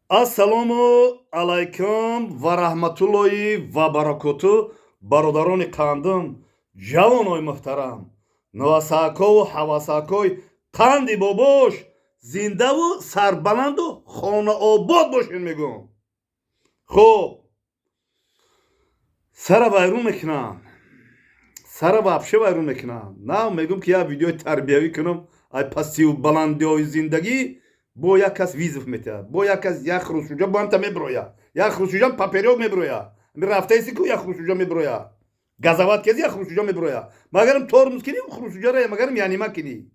Ассалому алайкум ва раҳматуллоҳи ва баракоту, бародарони қандум, ҷавонои муҳтарам, навасакову ҳавасакои қанди бобош, зиндаву сарбаланду хонаобод бошед, мегӯм. Хуб, сара вайрон мекунам, сара вообще вайрон мекунам. На мегӯм, ки як видеои тарбиявӣ кунам ай пастиву баландиҳои зиндагӣ. Бо як кас вызов метиҳад, бо як кас, як хурусуҷа бо ҳамта мебироя, як хурусуҷа поперёк мебироя. Рафтаиси ку, як хурусуҷа мебироя, газават кези, як хурусуҷа мебироя. Магарам тормоз кини хурусуҷара, магарам янима кини.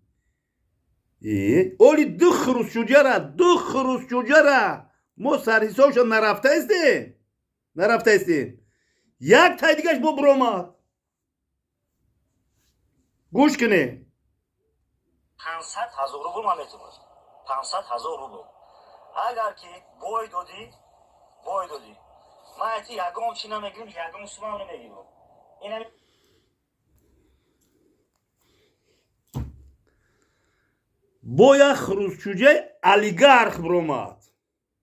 Оли ду хурусуҷара, ду хурусуҷара мо сарҳисобшон нарафтаистем, нарафтаистем. Як тай дигаш бо биромад, гӯш кунед. 500 000 рубл ман метавонам, 500 000 рубл. Агар ки бой додӣ, бой додӣ, ман айти ягон чи намегирам, ягон сумам намегирам. Инами Бо як хурусчуҷаи олигарх биромад,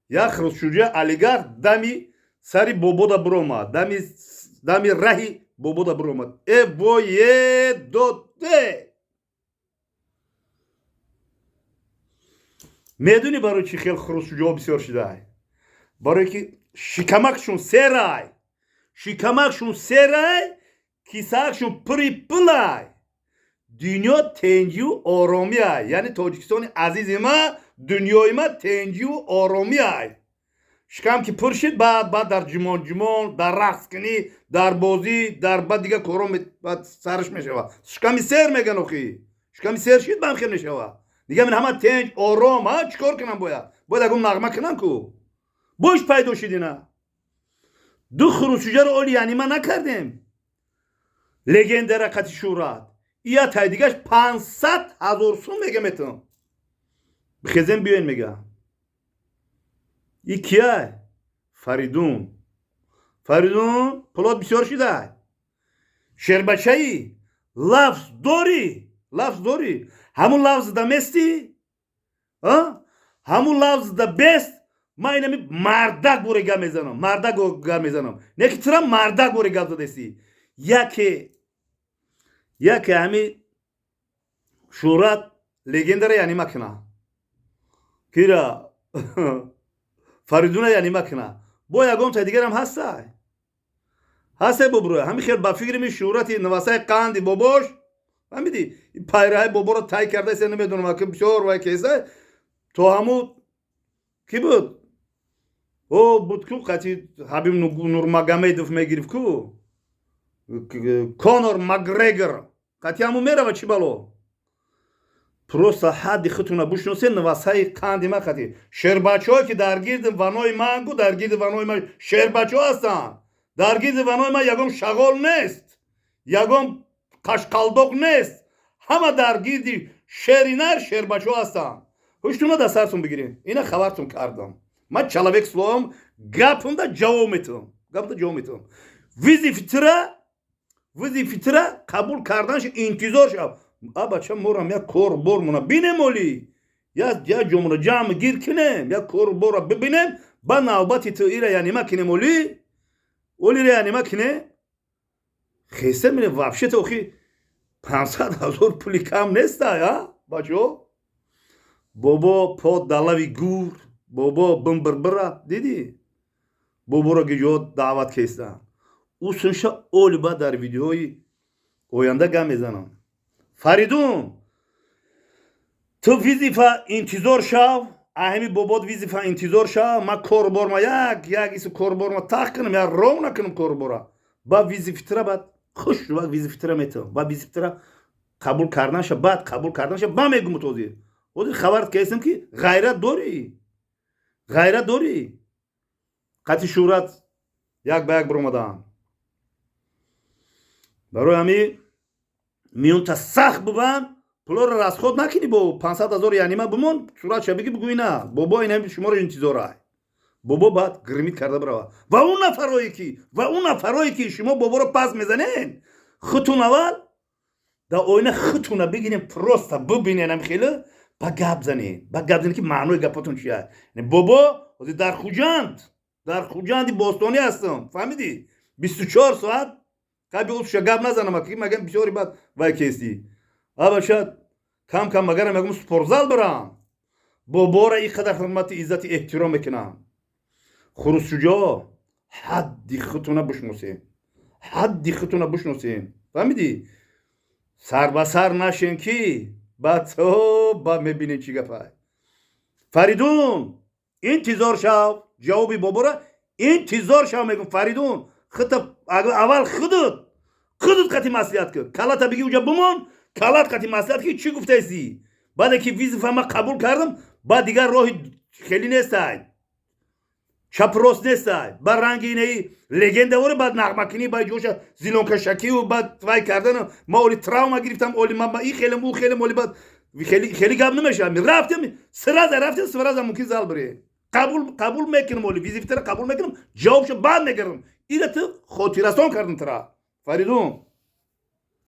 як хурусчуҷаи олигарх дами сари бобода биромад, дами раҳи бобода биромад. Э вое доде, медонӣ, барои чӣ хел хурусчуҷаҳо бисёр шудай? Барое ки шикамакшун серай, шикамакшун серай, кисаакшун пури пулай. Дунё тенҷию оромиай, яъне Тоҷикистони азизи ма, дунёи ма тенҷию оромиай. Шикам ки пур шид, баъд дар ҷумон ҷумон, дар рақс кунӣ, дар бозӣ, дар баъд дигар корҳо сараш мешавад. Шиками сер меган, охи шиками сер шид, бам хел мешавад. Дига мин ҳама тенҷ ором, а чӣ кор кунам? Бояд ягон нағма кунам ку. Бош пайдо шидина ду хурусуҷаро оли янима накардем. Легендара қати шӯҳрат ия тай дигаш 500 000 сум мега метавон. Бихезем, биёен, мега. И кияй? Фаридун, Фаридун, пулот бисёр шидай, шербачаӣ, лафз дорӣ, лафз дорӣ. Ҳамун лафз да местӣ, ҳамун лафз да бест. Ман инами мардак боре гап мезанам, мардак гап мезанам, не ки тира мардак боре гап задесӣ. Яке ҳами шӯҳрат легендара янима куна, кира Фаридуна янима куна. Бо ягон тай дигарам ҳастай, ҳастай бобрӯя. Ҳами хел ба фикри ми шӯҳрати навасаи қанди бобош, фаҳмидӣ, пайраҳаи боборо тай кардасе, намедонам, ки бисёр вай кеса то ҳаму ки буд, о буд ку, қати Ҳабиб Нурмагомедов мегирифт ку, Конор Макгрегор қати ҳаму мерава. Чӣ бало? Просто ҳадди худтуна бушносен. Навасаи қанди ма қати шербачаҳое ки дар гирди ванои ман ку, дар гирди ванои ман шербачаҳо ҳастанд. Дар гирди ванои ман ягон шағол нест, ягон қашқалдоқ нест. Ҳама дар гирди шери нар шербачаҳо ҳастанд. Ҳуштуна дар сартон бигирем. Ина хабартон кардам. Ман человек словам, гапунда ҷавоб метавам, гапунда ҷавоб метавам. Вызов тира, вызов тира қабул карданаш интизор шав. А бача, морам як кор бормона бинем, оли як ҷомона ҷамъ гир кинем, як кор бора бибинем, ба навбати ту ира янима кинем, оли олира янима кинем. Хеста мине вообще-то, охи 500 000 пули кам неста, а бачаҳо. Бобо по далави гур, бобо бимбирбира дидӣ, боборо гиҷо даъват кестанд. Усунша оли ба дар видеои оянда гап мезанам. Фаридун, ту вызов а интизор шав, аҳами бобот вызов а интизор шав. Ман корборма як як ису корборма тах кунам, як ров накунам корбора, ба вызов тира баъд хуш ба вызов тира метавам, ба вызов тира қабул карданша, баъд қабул карданша ба мегумут. Ҳозир хабарат кестам, ки ғайрат дорӣ, ғайрат дорӣ, қати шӯҳрат як ба як биромадаам. Барои ҳами миёнта сахт бубанд, пулоро расход накунӣ. Бо 500 000 янима бимон, суратша биги, бигӯй: на бобо, ина шуморо интизорай. Бобо баъд гримит карда бирава. Ва он нафарое ки шумо боборо пас мезанен, худтун аввал дар оина худтуна бигирем, просто бубиненам, хеле ба гап занед, ба гап занед, ки маънои гапотон чия. Бобо. Ҳозир дар Хуҷанд, дар Хуҷанди бостонӣ ҳастам, фаҳмидӣ? 24 соат қаби уша гап назанам, ки магам бисёри бад вай кестӣ. Абаша кам кам магарам ягон спортзал бирам. Бобора ин қадар ҳурмати, иззати, эҳтиром мекунам. Хурусшуҷо, ҳадди худтона бишносем, ҳадди худтона бишносем, фаҳмидӣ? Сар ба сар нашен, ки баъд ба мебинем чӣ гапай. Фаридун, интизор шав ҷавоби бобора, интизор шав, мегум. Фаридун, худта аввал худут қати маслиҳат кун, калата биги, уҷа бимон, калат қати маслиҳат ки чӣ гуфтаисӣ. Баъде ки вызов ама қабул кардам, баъд дигар роҳи хеле нестай, чап рост нестай. Ба ранги инаи легендавори, баъд нағмакунӣ, ба ҷоша зилонкашакию баъд вай кардан. Ма оли травма гирифтам, оли ма и хелем, ӯ хелем, оли баъд хеле гап намешавам. Рафтем, сразу рафтем, сразу мумкин зал бирем. Қабул мекунам, оли вызов тара қабул мекунам, ҷавобшо баъд мегардам. Ира ту хотиррасон кардам тура, Фаридун.